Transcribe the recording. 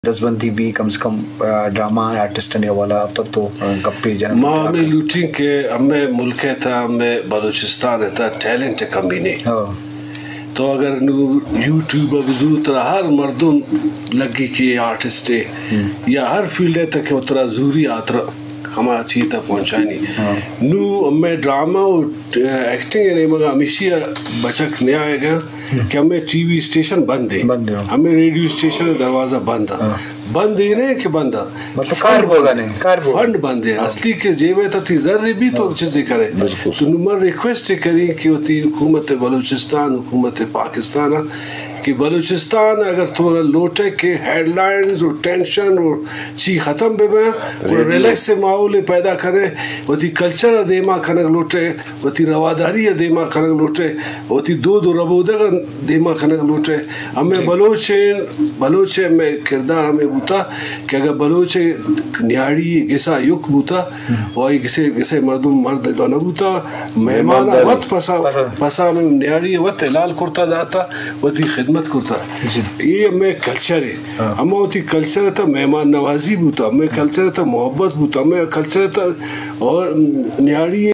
دزبندی بی، کم سے کم، آ، ڈرامہ آرٹسٹانی حوالہ ءَ تب تو، آ، گپے جنگ ما ہمے لوٹیں کہ ہمے ملک ءِ تہا، ہمے بلوچستان ءِ تہا ٹیلنٹ ءِ کمی نے۔ ہاں۔ تو اگر نو یوٹیوب ءَ بزور، ترا ہر مردم لگی کہ آرٹسٹ ءِ یا ہر فیلڈ ءِ تہا کہ ترا زوری آ ترا ہما چیز ءَ پہنچانی۔ ہاں۔ نو ہمے ڈرامہ و ایکٹنگ ءِ نیمگ ءَ ہمیشی ءَ بچک نیائیگ ءَ کہ ہمے ٹی وی اسٹیشن بند ایں۔ بند ایں۔ ہمے ریڈیو اسٹیشن ءِ دروازہ بند ایں۔ ہاں۔ بند ایں نہ کہ بند ایں۔ مطلب کار بوگا نہیں، کار بوگا۔ فنڈ بند ایں۔ ہاں۔ اصلی کہ جیب ءِ تہا تئی زر بی تو ہاں۔ چیزے کرے۔ بالکل۔ تو نو من ریکویسٹ کریں کہ وتی حکومت بلوچستان، حکومت پاکستان ءَ کہ بلوچستان اگر تو لوٹے کہ ہیڈ لائنز و ٹینشن و چی ختم بہ بیں، ریڈیو۔ ریلیکس ماحول پیدا کرے، وتی کلچر ءَ دیما کنگ لوٹے، وتی رواداری ءَ دیما کنگ لوٹے، وتی دود و ربودگ ءَ دیما کنگ لوٹے۔ ہمے جی۔ بلوچ ایں، بلوچ ءِ ہمے کردار ہمے بوتا کہ اگر بلوچ ءِ نیاڑی گسا یک بوتا، و آئی گسے، گسے مردم مرد ادا نہ بوتا، مہمان مہمانداری۔ وت پسا، پسا۔ پسا ہمے نیاڑی وت حلال کرتا داتا، وتی خدمت کرتا۔ جی۔ اے ہمے کلچر ایں۔ ہاں۔ ہما وتی کلچر ءِ تہا مہمان نوازی بوتا، ہمے کلچر ءِ تہا محبت بوتا، ہمے کلچر ءِ تہا اور نیاڑی